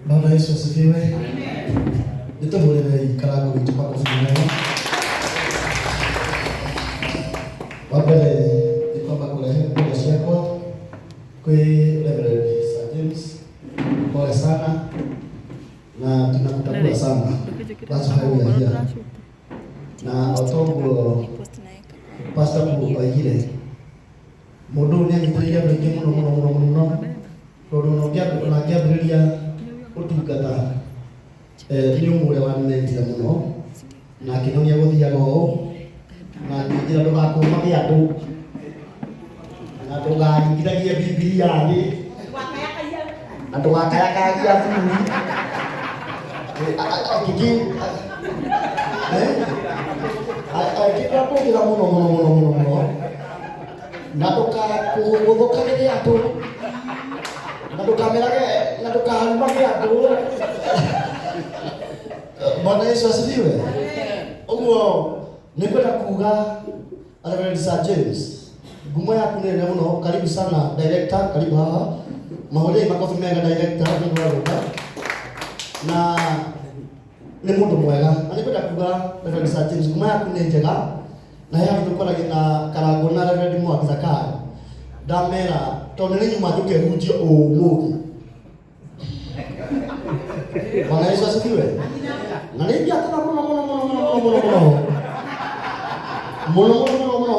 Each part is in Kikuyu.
Bwana Yesu asifiwe. Nĩtũhũrĩrei karango witũ makobi manene. Wa mbere nĩ kwamba kũrehe pole ciakwa kwĩ Reverend Sir James. Pole sana na tunakutambua sana. That's why we are here. Na o toguo Pastor Kugo oigire mũndũ ũyũ nĩ anyitĩrĩire andũ aingĩ mũno mũno mũno mũno tondũ ona ngĩambĩrĩria ũtungata nĩ ũmwe ũrĩa wanenetire mũno na akĩnyonia gũthiaga ũũ na akĩnjĩra ndũgakũmage andũ na ndũgaringithagie Bibilia thĩ na ndũgakayakayagie athuri. Akĩra kũnjĩra mũno mũno mũno mũno mũno na ndũkagũthũkagĩre andũ na ndũkamerage na ndũkarumage andũ. Bwana Yesu asifiwe. Ũguo nĩ kwenda kuga Reverend Sir James, ngumo yaku nĩ nene mũno. Karibu sana director, karibu haha. Mahũrĩrei makobi mega director nĩ ũndũ wa gũka na nĩ mũndũ mwega. Na nĩ kwenda kuga Reverend Sir James, ngumo yaku nĩ njega na he handũ tũkwaragia na Karangũ na Reverend Mwangi Zakayo, ndamera tondũ nĩ nyuma njũke hunjie ũmũthĩ. Bwana Yesu asifiwe. Na nĩ ingĩatũra mũno mũno mũno mũno mũno mũno mũno mũno mũno mũno mũno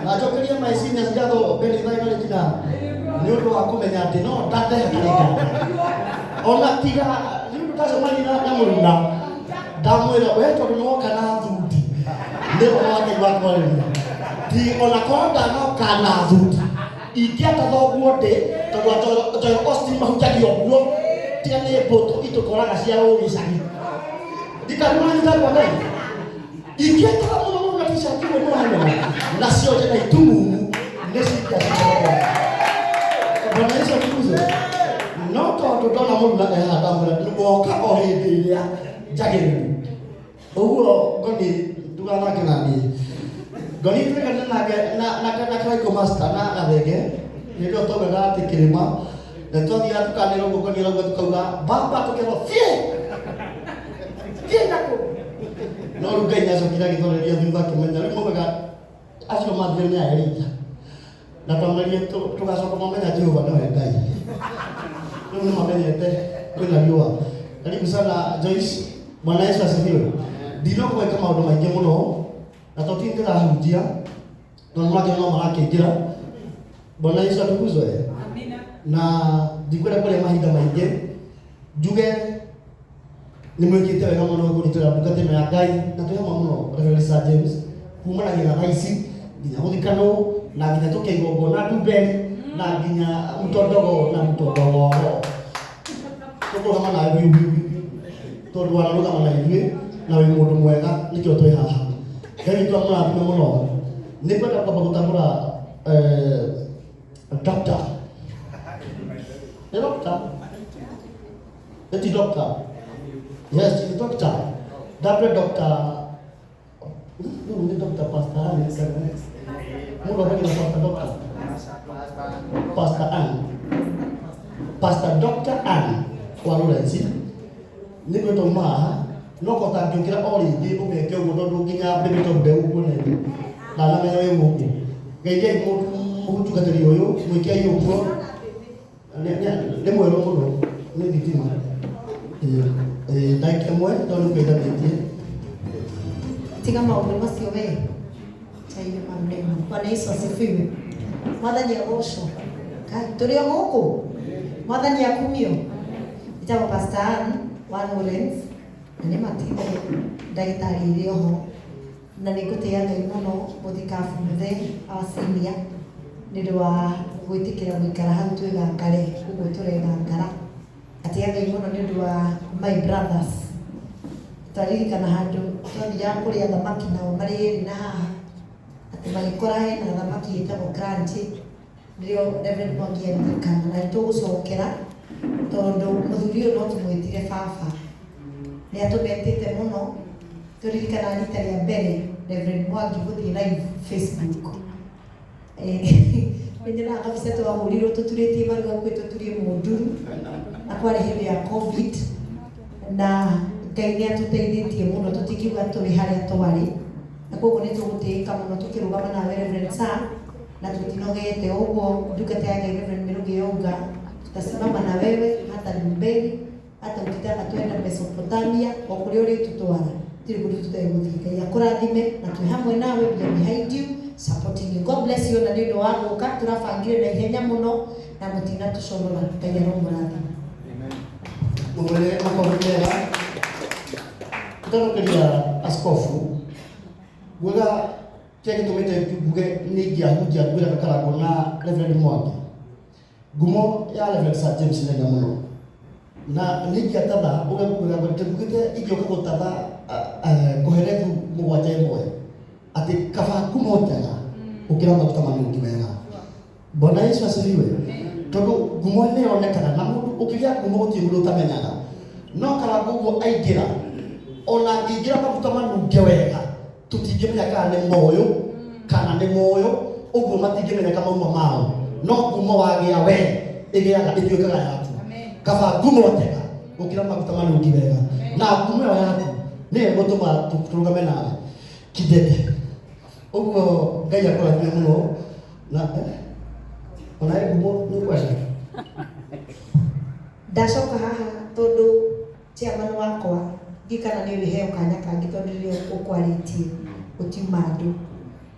na njokerie my seniors ngatho Benitha na Regina nĩ ũndũ wa kũmenya atĩ no ndathe hatarĩ nganja ona tiga nĩ ũndũ ndacemania na mũruna ndamwĩra we tondũ nĩ woka na thuti nĩ ũhoro wa Ngai wa kwarĩria ti ona korwo ndanoka na thuti ingĩatatha ũguo ndĩ tondũ Joel Austin mahunjagia ũguo tiga nĩ mbũtũ itũkoraga cia gũgĩcagi ndikarumanyita kwa Ngai ingĩatatha mũno mũno na t-shirt ũguo mũranyona na cionje na itumumu nĩ cingĩacikoragwo. Bwana Yesu atukuzwe. No tondũ ndona mũruna ehaha ndamwĩra woka o hĩndĩ ĩrĩa njagĩrĩru ũguo ngoni ndũgathake na niĩ ngoni twekane nake na na na Karaiko Master na Gathenge hĩndĩ ĩyo twaugaga atĩ kĩrĩma na twathiaga tukanĩra ũguo ngoni arauga tukauga baba tũkerwo thiĩ thiĩ nakũ no rĩu Ngai nĩacokire agĩtwarĩria thutha akĩmenya rĩu maugaga acio mathire nĩ a Elija na twamerie tũgacoka mamenya Jehova nĩwe Ngai rĩu nĩ mamenyete kwĩna riũa. Karibu sana Joyce. Bwana Yesu asifiwe. Ndinoka gwĩka maũndũ maingĩ mũno na to ti ndĩrahunjia tondũ nĩmakĩona no marakĩingĩra. Bwana Yesu atukuzwe. Na ndikwenda kũrĩa mahinda maingĩ njuge nĩ mwĩkĩte wega mũno kũnyitĩrĩra ndungata ĩno ya Ngai na twĩ hamwe mũno Reverend Sir James kumanagia na thaa ici nginya gũthikanwo na nginya tũke igongona Ndumberi na nginya mtondogo na mtondogoro tũkũrũgama nawe biũ biũ biũ biũ tondũ wanarũgama na ithuĩ na wĩ mũndũ mwega nĩkĩo twĩ haha. Ngai witũ amũrathime mũno. Nĩ ngwenda kwamba gũtambũra doctor nĩ doctor. Eti doctor. Yes, she's a doctor. Ndambe doctor. No, nĩ doctor Pastor Ann. Mũndũ ambagĩra Pastor doctor. Pastor Ann. Pastor Dr. Ann wa Lawrence. Nĩ gwĩtwo haha no kota ngĩũkĩra o rĩngĩ ũgeke ũguo tondũ nginya mbĩbĩte ndegũkuonete ndanamenya wĩ gũkũ. Geithiai mũtungatĩri ũyũ mwĩkei ũguo. Nĩ mwerũ mũno nĩ thitima. Ĩĩ, ndagĩka ĩmwe tondũ nĩ kũithanĩtie. Tiga maũndũ macio we chaire maneno. Bwana Yesu asifiwe. Mwathani agocwo. Kai tũrĩ o gũkũ. Mwathani akumio. Njĩtagwo Pastor Ann wa Lawrence na nĩ matithe ndagĩtarĩ ĩrĩ oho na nĩ ngũtĩĩa Ngai mũno mũthikabu mũthee our senior nĩ ũndũ wa gwĩtĩkĩra gũikara hau twĩgangare ũguo tũregangara. Ngatĩĩa Ngai mũno nĩ ũndũ wa my brothers. Twaririkana handũ twathiaga kũrĩa thamaki nao marĩ erĩ na haha, atĩ magĩkora hena thamaki ĩtagwo crunchy, nĩrĩo Reverend Mwangi aririkana na nĩtũgũcokera tondũ mũthuri ũyũ no tũmwĩtire baba. Nĩ atũmetĩte mũno, tũririkanaga rita rĩa mbere Reverend Mwangi gũthiĩ live Facebook. Nĩ nyonaga kabica twahũrirwo tũturĩtie maru hakuhĩ tũturie mũnduru, na kwarĩ hĩndĩ ya COVID, na Ngai nĩ atũteithĩtie mũno, tũtingiuga tũrĩ harĩa twarĩ, na koguo nĩ tũgũtĩĩka mũno tũkĩrũgama nawe Reverend Sir, na tũtinogete ũguo. Ndungata ya Ngai Reverend Mĩrũgĩ yauga tutasimama na wewe hata nyumbeni, hata ukitaka twenda Mesopotamia, o kũrĩa ũrĩtũtwara tirĩ kũndũ tũtegũthiĩ. Ngai akũrathime na twĩ hamwe nawe, we are behind you, supporting you. God bless you na nĩ ũndũ wa gũka, tũrabangire na ihenya mũno na mũtinatũconora. Ngai aromũrathima. Mũhũre makobi mega. Tũtanokeria askofu nguga kĩrĩa gĩtũmĩte nguge nĩ ingĩahunjia ngwĩra Karangũ na Reverend Mwangi. Ngumo ya Reverend Sir James nene mũno na nĩ ingĩatatha ũge ngwĩra ngugĩte ingĩũka gũtatha koherethu mũgwanja ĩmwe atĩ kaba ngumo njega gũkĩra maguta manungi wega. Bwana Yesu asifiwe. Tondu ngumo nĩ yonekaga na mũndũ ũkĩgĩa ngumo gũtirĩ mũndũ ũtamenyaga. No Karangũ ũguo aingĩra, ona angĩingĩra maguta manunge wega, tũtingĩmenya kana nĩ moyũ kana nĩ moyũ, ũguo matingĩmenyeka mauma mao. No ngumo wagĩa we ĩgĩaga ĩtuĩkaga yaku. Kaba ngumo njega gũkĩra maguta manungi wega. Na ngumo ĩyo yaku nĩyo ĩgũtũma tũrũgame nawe kidete. Ũguo Ngai akũrathime mũno na ona ĩ ngumo nĩ ũkwenda. Ndacoka haha tondu chairman wakwa ndikana nĩ ũrĩheo kanya kangĩ tondu rĩrĩa ũkwarĩtie gũtiuma andũ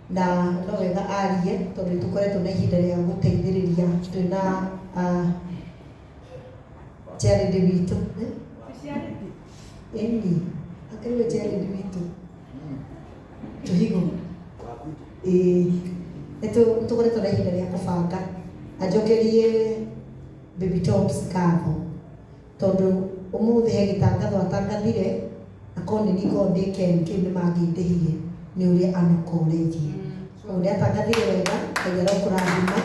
na no wega arie tondu nĩ tũkoretwo na ihinda rĩa gũteithĩrĩria twĩna chairlady witũ, eh? Ĩni akĩrĩ we chairlady witũ tũhigo ĩĩ nĩ tũkoretwo na ihinda rĩa kũbanga na njokerie Baby Tops ngatho tondu ũmũthĩ he gĩtangatho atangathire na korwo nĩ niĩ korwo ndĩ Ken kĩu nĩ mangĩndĩhire nĩ ũrĩa anokoreirie. Koguo nĩ atangathire wega. Ngai arokũrathima.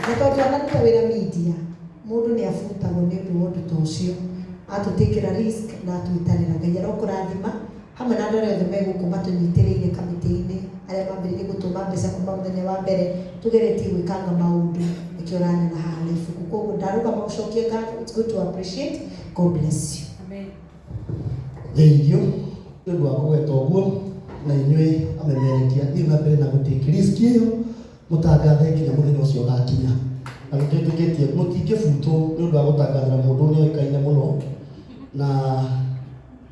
Na tondũ anaruta wĩra media, mũndũ nĩ abutagwo nĩ ũndũ wa ũndũ ta ũcio, atũtĩkĩra risk na atwĩtanĩra. Ngai arokũrathima hamwe na andũ arĩa othe me gũkũ matũnyitĩrĩire kamĩtĩ-inĩ, arĩa mambĩrĩirie gũtũma mbeca kuma mũthenya wa mbere tũgeretie gwĩkanga maũndũ, nĩkĩo ũranyona haha na ibuku. Koguo ndarũgama gũcokia ngatho. It's good to appreciate. God bless you. Thengiũ nĩ ũndũ wa kũgweta ũguo na inyuĩ amemerekia thiĩ na mbere na gũtake risk ĩyo mũtangathe nginya mũthenya ũcio ũgakinya, na nĩtwĩtĩkĩtie mũtingĩbutwo nĩ ũndũ wa gũtangathĩra mũndũ nĩ oĩkaine mũno, na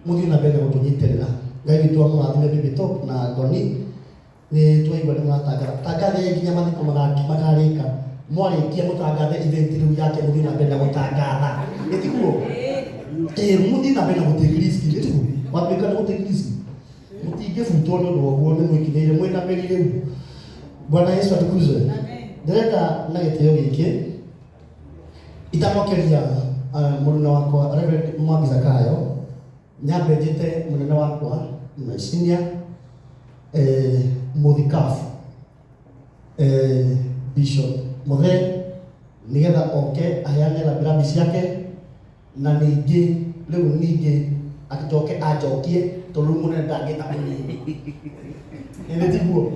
mũthiĩ na mbere na gũtũnyitĩrĩra. Ngai witũ amũrathime. Baby Top na Ngoni nĩ twaigua nĩ mũratangatha, tangathei nginya mathiko makarĩka, mwarĩkia mũtangathe event rĩu yake, mũthiĩ na mbere na gũtangatha, ĩtiguo? Ĩĩ, mũthiĩ na mbere na gũtake risk, ĩtiguo? Watuĩka nĩ gũtake risk mũtingĩbutwo nĩ ũndũ wa ũguo, nĩ mwĩkinyĩire mwĩna mĩri rĩu. Bwana Yesu atukuzwe. Ndĩrenda na gĩtĩo gĩkĩ itanokeria mũruna wakwa Reverend Mwangi Zakayo, nyambe njĩte mũnene wakwa my senior, mũthikabu Bishop Muthe, nĩgetha oke aheane rambirambi ciake na ningĩ rĩu ningĩ acoke anjokie tondũ rĩu mũnene ndangĩta mũnini. Ĩĩ tiguo?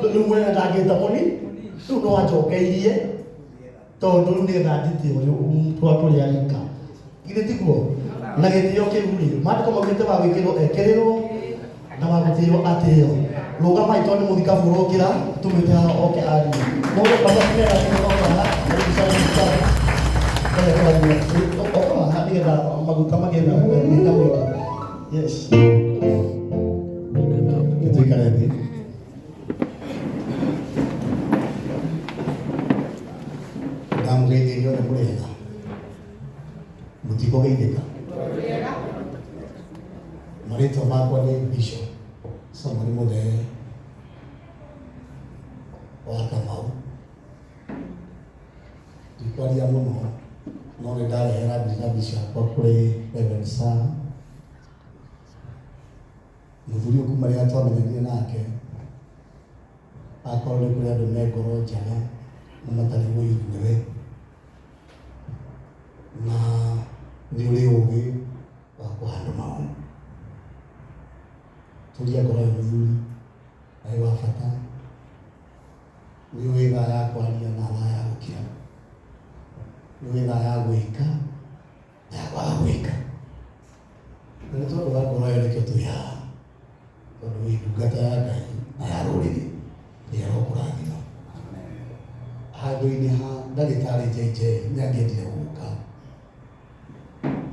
Rĩu mũnene ndangĩta mũnini, rĩu no anjokeirie tondũ rĩu nĩgetha njĩte ũyũ twa tũrĩ arika. Githĩ tiguo? Na gĩtĩo kĩu rĩ, maandĩko maugĩte wa gwĩkĩrwo ekĩrĩrwo na wa gũtĩo atĩo. Rũgamai tondũ nĩ mũthikabu ũrokĩra, tũmwĩte haha oke arie. Mũndũ makobi mega oka haha. Karibu sana mũthikabu. Oka haha nĩgetha maguta magĩe na na mũingĩ. Yes, nĩtũikare thĩ. Ndamũgeithia inyuothe, mũrĩ ega? Mũtikũgeithĩka. Marĩtwa makwa nĩ Bishop Samuel Mũthee wa Kamau. Ndikwaria mũno, no nĩ ndarehera rambirambi ciakwa kũrĩ Reverend Sir mũthuri ũyũ. Kuma rĩrĩa twamenyanire nake, akorwo nĩ kũrĩ andũ me ngoro njega na matarĩ ũiru, nĩwe, na nĩ ũrĩ ũgĩ wa kũhandũ maũndũ. Tũria ngoro ya mũthuri arĩ wa bata, nĩ ũĩ thaa.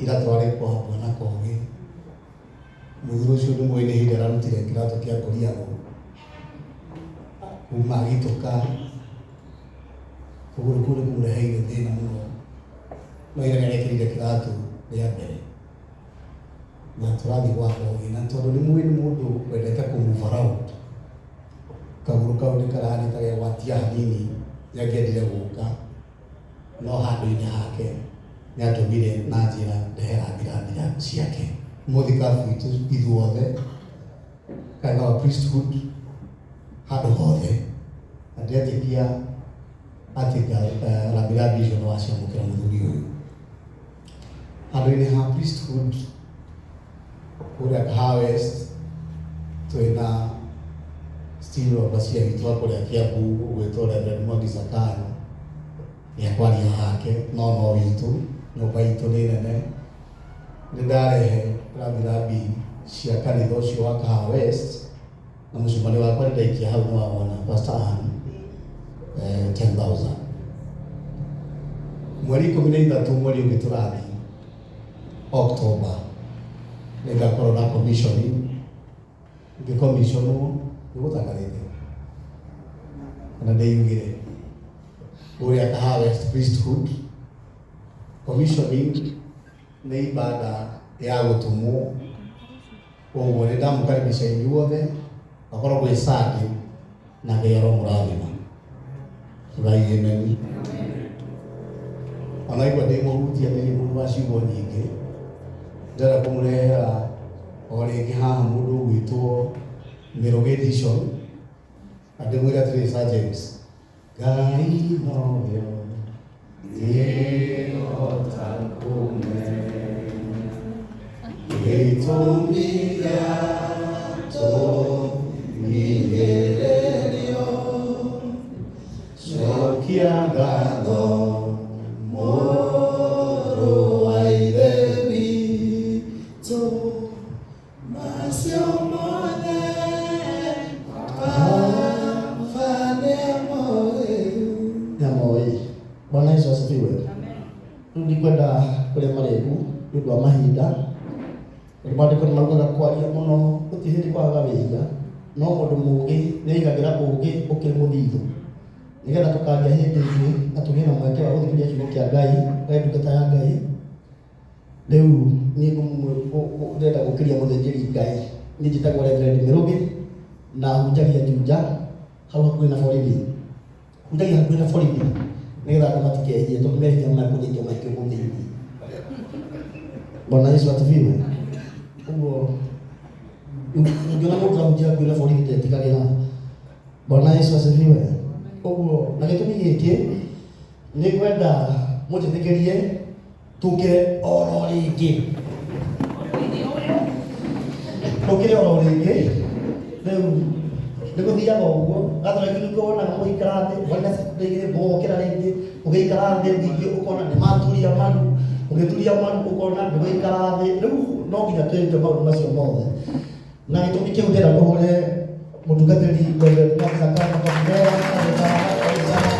Ira twarĩ kwa Bwana Kogi. Mũthuri ũcio nĩ mũĩ nĩ hĩndĩ ararutire kĩratũ kĩa Koriago kuma agĩtũka kũgũrũ kũu nĩ kũmũreheire thĩna mũno, no ira nĩ arekĩrire kĩratũ rĩa mbere na tũrathiĩ gwa Kogi, na tondũ nĩ mũĩ nĩ mũndũ wendete kũ move around, kagũrũ kau nĩ kararĩ ta gegwatia hanini, nĩ angĩendire gũka no handũ-inĩ hake nĩ atũmire na njĩra ndehe rambirambira ciake. Mũthikabu witũ ithuothe kana wa priesthood handũ hothe, na ndĩretĩkia atĩ rambirambi icio nĩ waciamũkĩra mũthuri ũyũ. Handũ-inĩ ha priesthood kũrĩa Kahawa West twĩna Steve Obasia witũ wa kũrĩa Kiambu ũgwĩtwo Reverend Mwangi Zakayo, nĩ akwaria hake, no no witũ nyũmba itũ nĩ nene. Nĩ ndarehe rambirambi cia kanitha ũcio wa Kahawa West na mũcumari wakwa nĩ ndaikia hau, nĩ wawona Pastor Ann, 10,000 mweri 13 mweri ũngĩ tũrathiĩ October nĩ ngakorwo na commission ngĩcommissionwo nĩ gũtangathĩte kana ndĩyugĩre kũrĩa Kahawa West priesthood. Commissioning nĩ ibada ya gũtũmwo, koguo nĩ ndamũkaribisha inyuothe akorwo gwĩ Sunday na Ngai aromũrathima. Tugai amen. Ona igua ndĩ mũhutia nĩ mũndũ wa ciugo nyingĩ, ndĩrenda kũmũrehera o rĩngĩ haha mũndũ ũgwĩtwo Mĩrũgĩ Edition na ndĩmwĩre atĩrĩ, Sir James, Ngai nowe ngĩhota kũmenya gĩtũmi gĩa tũrigĩrĩrio, cokia ngatho mũrũ wa Ithe witũ, macio mothe Baba nĩamoĩ. Nĩamoĩ. Bwana Yesu asifiwe. Rĩu ndikwenda kũrĩa marĩgu nĩ ũndũ wa mahinda, tondũ maandĩko nĩ maugaga kwaria mũno gũtirĩ hĩndĩ kwagaga wĩhia, no mũndũ mũũgĩ nĩ aigagĩra ũũgĩ ũkĩrĩ mũthithũ, nĩgetha tũkaria hĩndĩ ĩngĩ na tũgĩe na mweke wa gũthikĩrĩria kiugo kĩa Ngai we ndungata ya Ngai. Rĩu niĩ ndĩrenda gũkĩria mũthĩnjĩri Ngai. Niĩ njĩtagwo Reverend Mĩrũgĩ na hunjagia Juja hau hakuhĩ na borithi, hunjagia hakuhĩ na borithi nĩgetha andũ matikehie, tondũ mehia mekũnyitwo maikio kũu thĩinĩ. Bwana Yesu asifiwe. Ũguo ũngĩona mũndũ ahunjia hakuhĩ na borithi ndetigagĩra. Bwana Yesu asifiwe. Ũguo na gĩtũmi gĩkĩ nĩ ngwenda mũnjĩtĩkĩrie tũkĩre oro rĩngĩ, tũkĩre oro rĩngĩ. Rĩu nĩ gũthiaga ũguo gathoreki, nĩguo wonaga mũgĩikara thĩ wona sekunde igĩrĩ mũgokĩra rĩngĩ, ũgĩikara thĩ ningĩ ũkona nĩ maturia maru, ũgĩturia maru ũkona nĩ gũikara thĩ. Rĩu no nginya twĩrute maũndũ macio mothe, na gĩtũmi kĩu ndĩrenda tũhũre mũtungatĩri Reverend Mark Zakayo makofi mega. Karibu sana, karibu sana.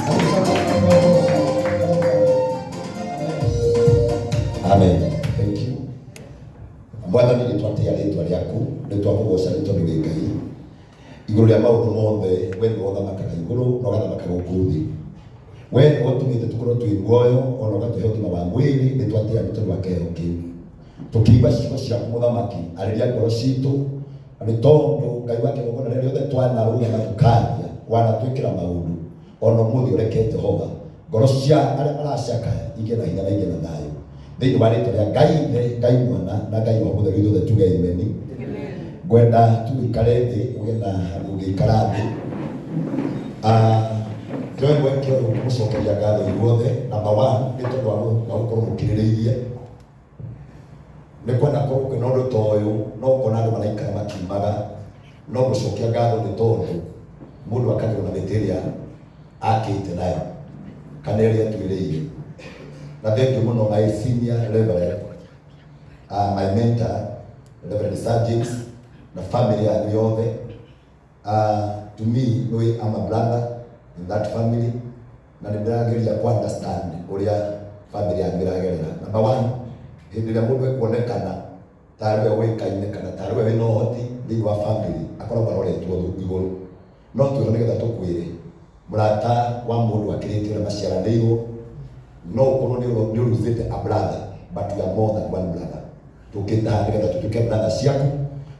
Karibu sana. Amen. Thank you. Mwathani, nĩ twatĩa rĩtwa rĩaku, nĩ twakũgoca nĩ tondũ wĩ Ngai igũrũ rĩa maũndũ mothe. We nĩwe ũthamakaga igũrũ na ũgathamaka gũkũ thĩ. We nĩwe ũtũmĩte tũkorwo twĩ muoyo ona ũgatũhe ũgima wa mwĩrĩ. Nĩ twatĩa nĩ tondũ wa kĩheo kĩu. Tũkĩigua ciugo ciaku, mũthamaki, arĩria ngoro citũ, na nĩ tondũ Ngai wa kĩgongona rĩrĩa rĩothe twanarũgama tũkaria wanatwĩkĩra maũndũ ona ũmũthĩ, ũreke Jehova ngoro cia arĩa maracakaya igĩe na hinya na igĩe na thayũ thĩinĩ wa rĩtwa rĩa Ngai Ithe, Ngai Mwana na Ngai Roho Mũtheru. Ithuothe tuge amen. Ngwenda tu ũikare thĩ, ũgĩe na handũ ũngĩikara thĩ. Njoe mweke ũyũ kũmũcokeria ngatho inyuothe. Number one, nĩ tondũ wa gũkorwo mũkirĩrĩirie. Nĩ kwenda korwo kwĩna ũndũ ta ũyũ no ũkona andũ maraikara makiumaga, no gũcokia ngatho nĩ tondũ mũndũ akagĩrwo na mĩtĩ ĩrĩa akĩte nayo kana ĩrĩa atuĩrĩire. Na thengiũ mũno my senior reverend, my mentor, Reverend Sir James, na family yanyu yothe. To me nĩ I'm a brother in that family, na nĩ ndĩrageria ku understand ũrĩa Bamĩrĩ yanyu ĩragerera. Number one, hĩndĩ ĩrĩa mũndũ ekuonekana tarĩ we ũĩkaine kana tarĩ we wĩna ũhoti thĩinĩ wa family, akoragwo aroretwo igũrũ. No twĩho nĩgetha tũkwĩre mũrata wa mũndũ akĩrĩte ũrĩa maciaranĩirwo, no ũkorwo nĩ ũruzĩte a brother, but you are more than one brother. Tũkĩte haha nĩgetha tũtuĩke brother ciaku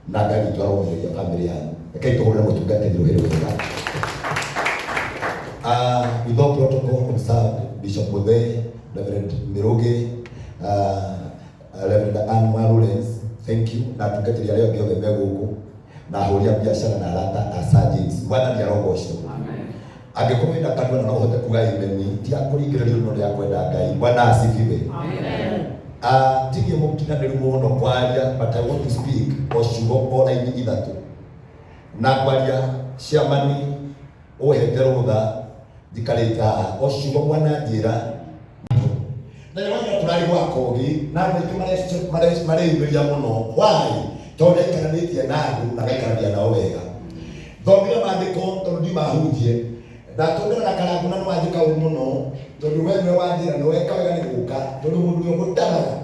na Ngai witũ aromereria family yanyu. Rekei tũhũrĩre mũtungatĩri rũhĩ rwega. With all protocol observed, Bishop Muthee, Reverend Mirugi, Reverend Ann Lawrence, thank you, na atungatĩri arĩa angĩ othe me gũkũ, na ahũri a biacara na arata a Sir James. Mwathani arogocwo. Angĩkorwo wĩna kanua na no ũhote kuga amen, ti ya kũringĩrĩrio no nĩ ya kwenda Ngai. Bwana asifiwe. Ti niĩ mũkinyanĩru mũno kwaria, but I want to speak o ciugo o raini ithatũ. Na kwaria ciamani ũhete rũtha njikarĩte haha o ciugo mwana njĩra na nĩwona tũrarĩ gwa kogi na andũ aingĩ mareyumĩria mũno. Why? Tondũ nĩaikaranĩtie na andũ na agaikarania nao wega. Thomire maandĩko tondũ ndimahunjie, ndatũngana na Karangũ na nĩwanjĩka ũru mũno tondũ we nĩwe wanjĩra nĩweka wega nĩ gũka, tondũ mũndũ ũrĩa ũgũtaraga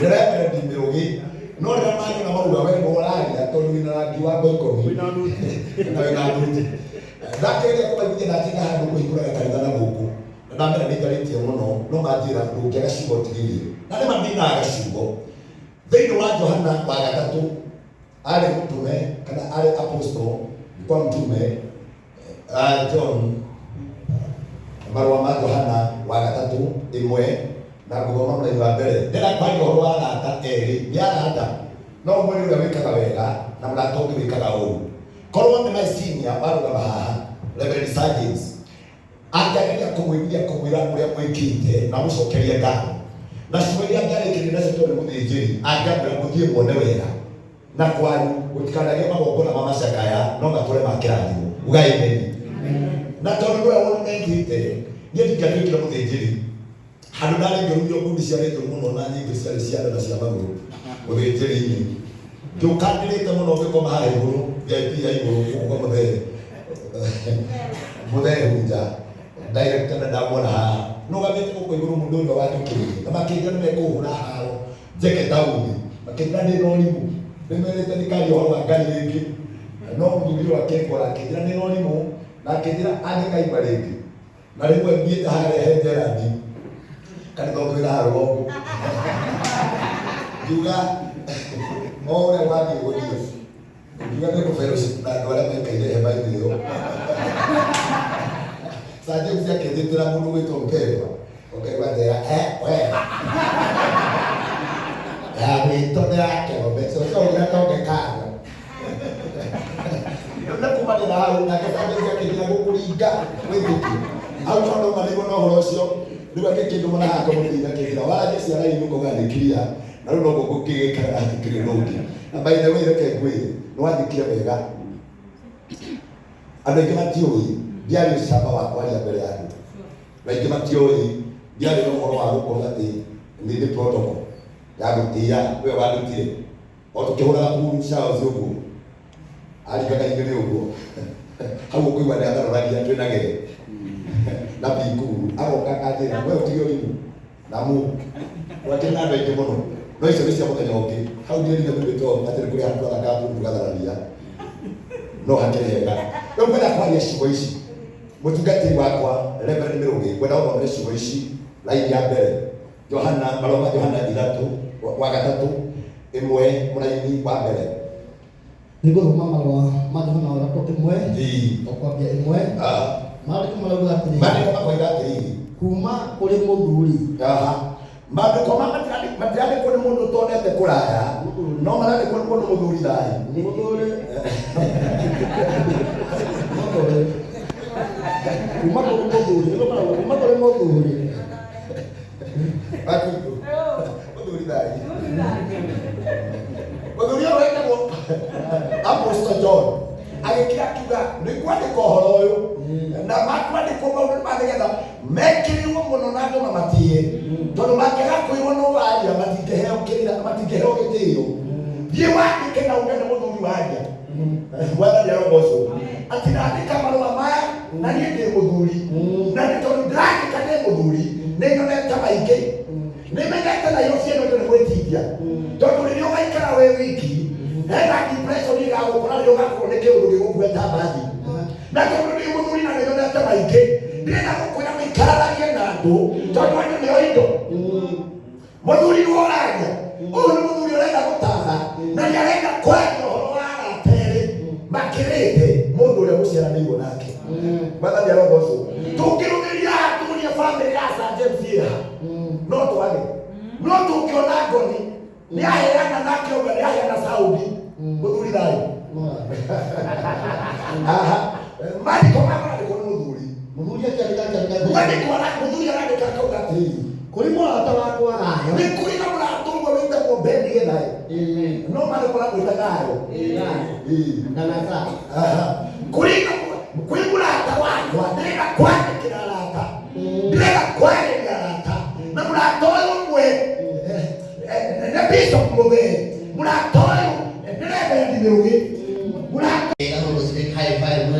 Reverend Mĩrũgĩ, no rĩrĩa manyona mauga we nĩwe ũraria tondũ wĩna rangi wa ngoikoni na wĩna thuti. Ndakĩgeria kũmaiguithia ndatinda handũ kũhingũraga kanitha na gũkũ na ndamera nĩ njarĩtie mũno, no manjĩra ndũngĩaga ciugo tigithie, na nĩma ndinaga ciugo. Thĩinĩ wa Johana wa gatatũ arĩ mũtũme kana arĩ apostle kwa mtume John, marũa ma Johana wa gatatũ ĩmwe na ngũthoma mũraini wa mbere. Ndĩrenda kwaria ũhoro wa arata erĩ, nĩ arata no ũmwe nĩ ũrĩa wĩkaga wega na mũrata ũngĩ wĩkaga ũru. Korwo nĩ my senior warũgama haha, Reverend Sir James, angĩageria kũmũiguithia kũmwĩra ũrĩa mwĩkĩte na mũcokerie ngatho na ciugo iria angĩarĩkĩrĩria nacio tondũ nĩ mũthĩnjĩri, angĩamwĩra mũthiĩ muone wega na kwanyu gũtikanagĩe magongona ma macakaya no matũre ma kĩrathimo. Ugai amen. Na tondũ nĩwe wonenetĩte, niĩ ndingĩatuĩkire mũthĩnjĩri handũ ndarĩ ngĩrumio ngundi ciarĩ njũru mũno na nyingĩ ciarĩ cia nda na cia magũrũ mũthĩnjĩri-inĩ. Ngĩũka ndĩrĩte mũno ngĩkoma haha igũrũ VIP ya igũrũ gũkũ kwa mũthee mũthee hunja director na ndamuona haha nũgamĩte gũkũ igũrũ mũndũ ũrĩa wanjũkĩrĩire na makĩnjĩra nĩ mekũhũra haro njeke taũni, makĩnjĩra ndĩ na ũrimũ, ndĩmerĩte ndikaria ũhoro wa Ngai rĩngĩ, no mũthuri ũyũ akĩngora akĩnjĩra ndĩ na ũrimũ na akĩnjĩra angĩkaigua rĩngĩ na rĩmwe thiĩte harĩa he Gerard kanitha ũngĩ wĩna haha rũgongo, ngiuga o ũrĩa gwathiĩ gũthiĩ, ngiuga nĩ ngũ fellowship na andũ arĩa maikaire hema-inĩ ĩyo. Sir James akĩnjĩtĩra mũndũ gwĩtwo mpendwa, ũkaigua njĩra we ya gwitũ nĩ ya kĩrũme cũcũ ũrĩa tonge kando na kumania na hau nake Sir James akĩnjĩra gũkũringa wĩtĩkio hau tondũ marigwo na ũhoro ũcio rĩu agĩkĩndũma na haha kamũtĩ-inĩ akĩnjĩra waragie ciana inyu ũkauga nĩ clear na rĩu noguo ngũkĩgĩkara na hatikĩrĩ ũndũ ũngĩ. Na by the way reke ngwĩre nĩ wanjĩkire wega, andũ aingĩ matiũĩ ndiarĩ ũcamba wa kwaria mbere ya andũ, na aingĩ matiũĩ ndiarĩ na ũhoro wa gũkorwo atĩ nĩ ndĩ protocol ya gũtĩa we wandutire o tũkĩhũraga puru Charles ũguo aringaga igĩrĩ ũguo hau ũkũigua nĩ atharoragia twĩna gere na bikuru agoka akanjĩra we ũtige ũrimũ na mu gwakĩrĩ na andũ aingĩ mũno, no icio nĩ cia mũthenya ũngĩ. Hau ndiĩrire mũndũ to atĩ nĩ kũrĩ handũ twathakaga puru tũgatharania, no hakĩrĩ hega. Rĩu ngwenda kwaria ciugo ici mũtungatĩri wakwa Reverend Mĩrũgĩ, ngwenda ũthomere ciugo ici raini ya mbere Johana, marũa ma Johana ithatũ wa gatatũ ĩmwe mũraini wa mbere. Nĩngũthoma marũa ma Johana wa gatatũ ĩmwe o kwambia ĩmwe. Maandĩko marauga atĩrĩrĩ, Maandĩko makoiga atĩrĩrĩ, kuma kũrĩ mũthuri Aha. Maandĩko ma matirandĩkwo nĩ mũndũ ũtonete kũraya, no marandĩkwo nĩ mũndũ mũthuri thayũ. Mũthuri mũthuri kuma kũrĩ mũthuri nĩguo marauga kuma kũrĩ mũthuri. Matundu. Mũthuri thayũ. Mũthuri ũyũ wetagwo Apostle John agĩkira akiuga nĩ kwandĩka ũhoro ũyũ na makwandĩkwo maũndũ nĩ ma nĩgetha mekĩrĩrwo mũno na andũ mamatĩe, tondũ mangĩaga kwĩrwo no waria matingĩheo kĩrĩra, matingĩheo gĩtĩo. Thiĩ wandĩke na uge nĩ mũthuri waria. Mwathani arogocwo. Atĩ ndandĩka marũa maya na niĩ ndĩ mũthuri, na nĩ tondũ ndĩrandĩka ndĩ mũthuri. Nĩ nyonete maingĩ, nĩ menyete Nairobi ĩno ndĩrĩ gwĩtindia, tondũ rĩrĩa ũgaikara wĩ wiki hena depression ĩgagũkora rĩrĩa ũgakorwo nĩ kĩũndũ gĩgũkueta mbathi. Na tondũ ndĩ mũthuri na nĩ nyonete maingĩ, ndĩrenda gũkwĩra wĩikaranagie na andũ, tondũ andũ nĩo indo. Mũthuri nĩwe ũraria, ũyũ nĩ mũthuri ũrenda gũtara na nĩ arenda kwaria ũhoro wa arata erĩ makĩrĩte mũndũ ũrĩa mũciaranĩirwo nake. Mwathani arogocwo. Tũngĩrũmĩrĩria haha tũrie bamĩrĩ ya Sir James ĩha, no twage, no tũngĩona ngoni nĩ aheana nake ũguo nĩ aheana Saudi. Mũthuri thayũ. Aha, marĩko makũrandĩkwo nĩ mũthuri. Mũthuri akĩandĩka akĩandĩka. Mwandĩko mũthuri arandĩka akauga atĩrĩrĩ, kũrĩ mũrata wakwa Gayo. Nĩ kũrĩ na mũrata ũmwe wĩtagwo Ben Githae, no marĩko aramwĩta Gayo. Ĩĩ. Na sa. Aha. Kũrĩ na kwĩ mũrata wakwa, ndĩrenda kwandĩkĩra arata, ndĩrenda kwarĩria arata, na mũrata ũyũ ũmwe nĩ Bishop Mũthee, mũrata ũyũ nĩ Reverend Mĩrũgĩ, mũrata 然后我这边开饭，我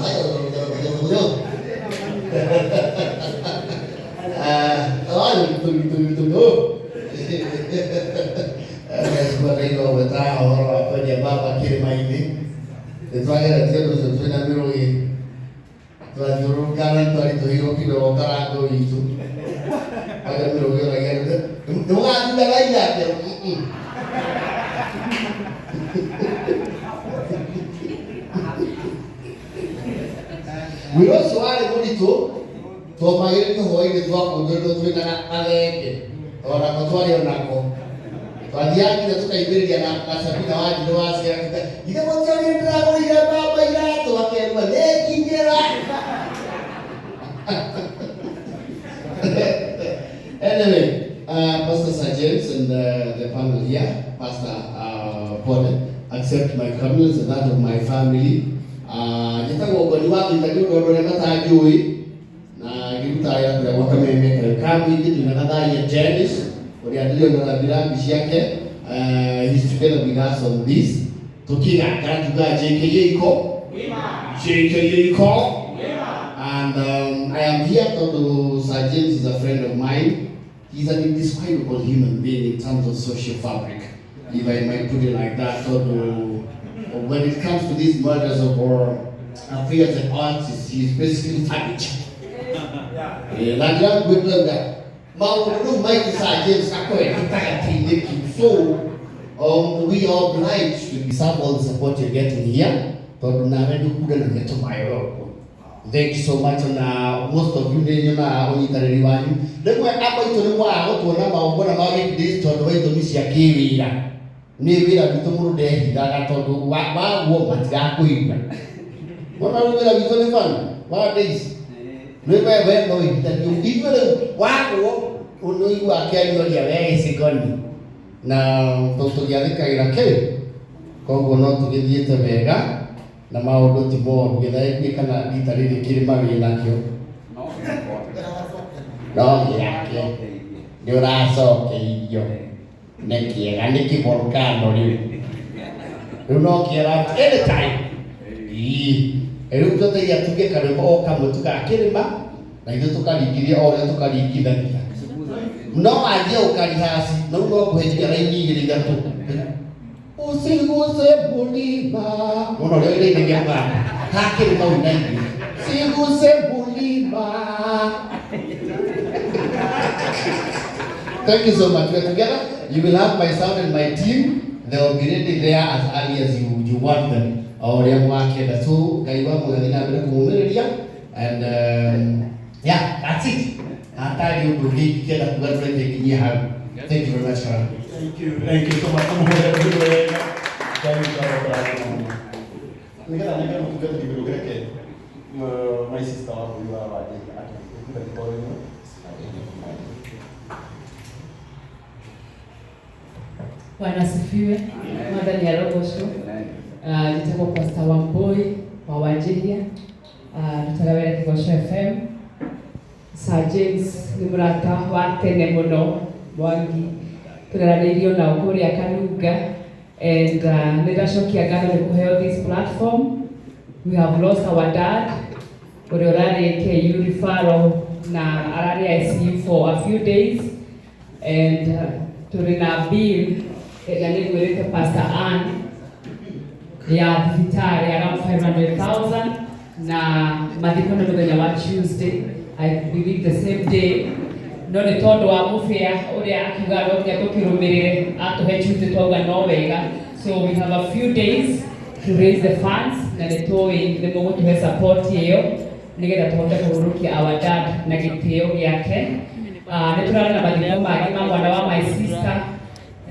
还有有有，啊，对对对对。Nĩcikwatairwo gwĩtaga ũhoro wa kwendia mbamba kĩrĩma-inĩ nĩtwageretie ũndũ ũcio twĩna mĩrũgĩ twathiũrũrũkana twaritũhirwo kidogo karango witũ aja mĩrũgĩ oragia nĩmũgatinda raia atĩa. Wĩra ũcio warĩ mũritũ twomagĩrĩrio hwaĩ-inĩ twakũnjĩrwo twĩna gathenge onako twarĩ onako twathiaga nginya tũkaimĩrĩria na Sabina Wanjirũ wa ciana ithe mũtiorire ndĩragũrire mbamba iratũ akerwo nĩnginyĩra. Anyway, Pastor Sir James and the panel here, Pastor Paul, accept my condolence and that of my family. Njĩtagwo Ngoni wa Thita nĩ ũndũ andũ arĩa matanjũĩ na ngĩruta wĩra kũrĩa gwa Kameme Kambi twĩna Gathaia Dennis ũrĩa ndĩrona rambirambi ciake. He's together with us on this tũkĩgakara tugaga JKA iko JKA iko. And I am here tondũ Sir James is a friend of mine. He's an indescribable human being in terms of social fabric, if I might put it like that. Tondũ when it comes to these murders of our affairs and artists, he's basically furniture. Na njĩra ngwĩtanga maũndũ rĩu maingĩ Sir James akoretwo gĩtagatĩ-inĩ kĩu. So we are obliged to deserve all the support you're getting here tondũ nawe ndũkundanagia tũmaĩ ũguo. Thank you so much. Na most of you nĩ nyonaga ũnyitanĩri wanyu rĩmwe amba itũ nĩ mwaga gũtuona magongona ma weekdays tondũ wa itũmi cia kĩwĩra nĩ wĩra witũ mũndũ ndehithaga tondũ waguo matirakũigua wona rĩu wĩra witũ nĩ fun wa days nĩ we we no ihithanio ithuĩ rĩu waguo ũnũigua akĩanyoria we gĩcigoni na tũgĩathĩkagĩra kĩ koguo no tũgĩthiĩte wega na maũndũ ti moru gĩthaĩkuĩ kana rita rĩrĩ kĩrĩma wĩnakĩo no gĩake nĩ ũracokeirio nĩ kĩega nĩ kĩvolcano rĩu rĩu no kĩera anytime. Ĩĩ rĩu tũteithia tuge karwĩmbo o kamwe tugaga kĩrĩma na ithuĩ tũkaringithia o ũrĩa tũkaringithania no wanjie ũkarihasi na rĩu no kũhĩtia raini igĩrĩ ithatũ usiguse mulima mũno ũrĩa ũrĩithagia mũganda hakĩrĩma ũinaithio siguse mulima. Thank you so much. We are together. You will have my sound and my team. They will be ready there as early as you want them. O ũrĩa mwakĩenda. So Ngai wa mũgathi na mbere kũmũmĩrĩria. And yeah, that's it. Hatarĩ ũndũ ũngĩ ingĩkĩenda kuga tũreke nginyie hau. Thank you very much, Farah. Thank you, thank you so much. Tũmũhũre rũhĩ wega. Ngai witũ arokũrathima mũno. Nĩgetha nengere mũtungatĩri Mĩrũgĩ, my sister wa bũrũri wa Wanjĩhia akĩhũthĩra ndagĩka o ĩmwe. Bwana asifiwe. Mwathani arogocwo. Njĩtagwo Pastor Wambui wa Wanjĩhia. Ndutaga wĩra Kĩgoco FM. Sir James nĩ mũrata wa tene mũno Mwangi tũreranĩirio nao kũrĩa Kanunga and nĩ ndacokia ngatho nĩ kũheo this platform. We have lost our dad ũrĩa ũrarĩ KU referral Na ararĩ ICU for a few days and tũrĩ na bill ĩrĩa nĩ ngwĩrĩte Pastor Ann ya thibitarĩ around 500,000, na mathiko nĩ mũthenya wa Tuesday, I believe the same day, no nĩ tondũ wa mũbĩa ũrĩa akiuga no nginya tũkĩrũmĩrĩre, atũhe Tuesday twauga no wega. So we have a few days to raise the funds, na nĩ tũĩ nĩ mũgũtũhe support ĩyo nĩgetha tũhote kũhurũkia our dad na gĩtĩo gĩake. Nĩ tũrarĩ na mathiko mangĩ ma mwana wa my sister,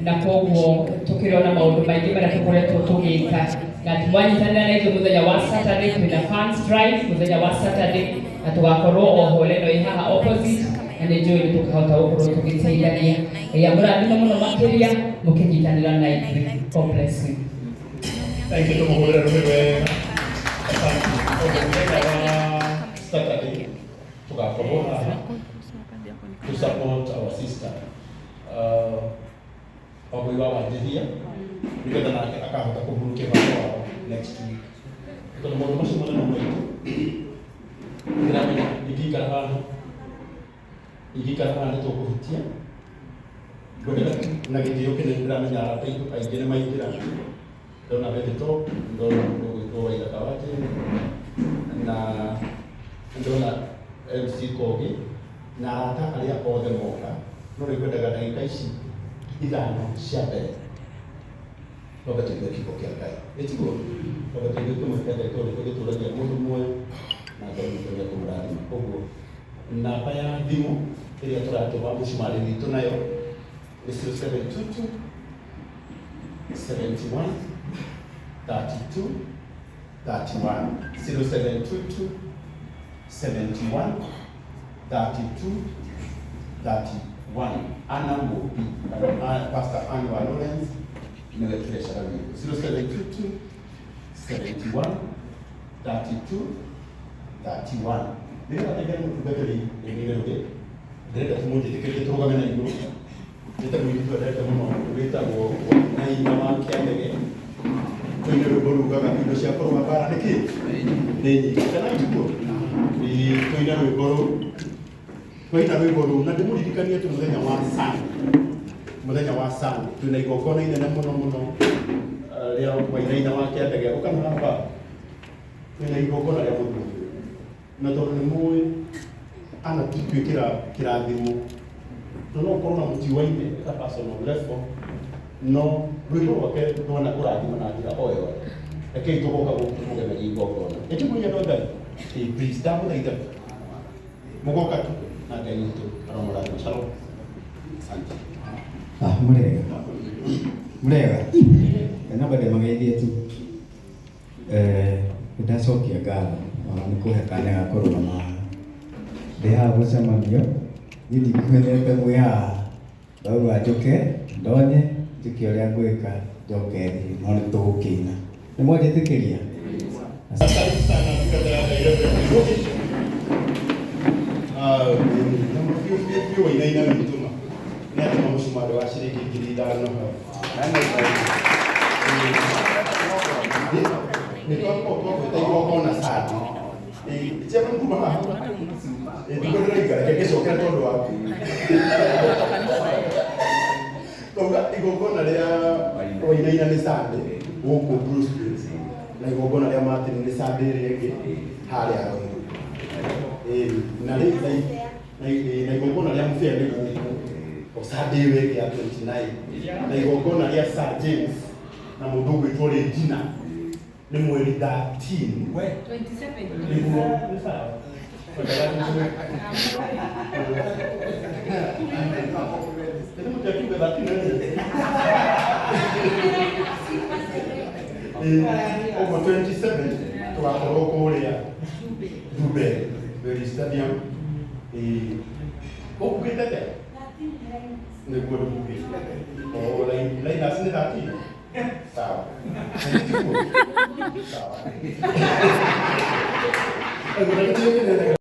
na koguo tukirona maundu maingi maria tukoretwo tugika, na mwanyitanira na ithuĩ muthenya wa Saturday, twina fans drive muthenya wa Saturday, na tugakorwo o hall ĩno ĩ haha opposite, na nĩ njũĩ nĩ tũkahota gũkorwo tũgĩteithania. Ya mũrathime mũno makĩria mũkĩnyitanĩra na ithuĩ. God bless you. Thank you, tumuhurire rũhĩ wega. Asante. Mũthenya wa Saturday tugakorwo haha to support our sister Wambui wa Wanjihia, nigetha nake akahota kũhurũkia baba wao next week, tondũ maũndũ macio mothe no maitũ. Ndĩramenya ingĩikara haha, ingĩikara haha nĩ tũkũhitia. Ngwendaga na gĩtĩo kĩnene, ndĩramenya arata aitũ aingĩ nĩ maingĩra, ndona Benito, ndona mũndũ ũgwĩtwo Waithaka wa Njeri, na ndona MC Kogi na arata arĩa othe moka, no nĩ ngwendaga ndagĩka ici 5 cia mbere twambe tũigue kiugo kĩa Ngai, ĩtiguo twambe tũigue kĩmwe kĩa Ngai, tondũ nĩkĩo gĩtũragia mũndũ muoyo, na Ngai witũ nĩ ekũmũrathima. Koguo namba ya thimũ ĩrĩa tũratũma mũcumarĩ witũ nayo nĩ 0722 71 32 31, 0722 71 32 31. Anna Mũmbi kana Pastor Ann wa Lawrence nĩwe treasurer witũ. 0722 71 32 31. Nĩgetha tengere mũtungatĩri rĩngĩ, ndĩrenda tũmũnjĩtĩkĩrie tũrũgame na igũrũ, nĩta mũirĩtu endete mũno wĩtagwo Wainaina wa Kĩandege, tũine rwĩmbo rugaga indo cia kũrũa mbara nĩkĩ nĩ nyingĩ, kana tiguo? Tũine rwĩmbo rũu, twaina rwĩmbo rũu, na ndĩmũririkanie atĩ mũthenya wa Sunday, mũthenya wa Sunday twĩna igongona inene mũno mũno rĩa Wainaina wa Kĩandege. Ũkana haha twĩna igongona rĩa mũthuri, na tondũ nĩ mũĩ anatwĩkĩra kĩrathimo, na no ũkorwo na mũtiwaine at a personal level, no rwĩmbo rwake rwana kũrathima na njĩra o yothe. Rekei tũgoka gũkũ tũmũgemerie igongona ĩtiguo andũ a Ngai. Please, ndamũthaitha mũgoka tu, na Ngai witũ aromũrathima. Shalom, asante. Ah, mũrega mũrega, kana ndĩmageithie tu. Nĩndacokia ngatho ona nĩ kũhe kanya ga kũrũgama haha. Ndĩ haha mũcemanio, niĩ ndikũmenyete mwĩ haha, ndauga njũke ndonye njĩke ũrĩa ngwĩka, njoke thiĩ, no nĩ tũgũkĩina. Nĩ mwanjĩtĩkĩria? Asante sana ndungata ya Ngai Reverend Mũgĩ. Na biũ biũ biũ Wainaina witũ ma nĩ atũma mũcumarĩ wa ciringi 5,000 hau. Nĩ twakorwo twagwĩta igongona Sunday. Chairman kuma haha. Nĩguo ndĩroiga, reke ngĩcokere tondũ waku. Twauga igongona rĩa Wainaina nĩ Sunday gũkũ Blue Springs, na igongona rĩa Martin nĩ Sunday ĩrĩa ĩngĩ harĩa Ruiru. Na rĩ na igongona rĩa Mũbĩa nĩ gũkũ o Sunday ĩyo ĩngĩ ya 29, na igongona rĩa Sir James na mũndũ ũgwĩtwo Regina nĩ mweri 13 we nĩguo nĩ sawa. Nĩ mũtiakiuga 13? Ũguo 27 tũgakorwo kũrĩa Dube Berry Stadium. Ũkugĩte atĩa? Nĩguo ndĩkugĩte. O Linus nĩ 13. Sawa. Sawa. Ũguo nĩ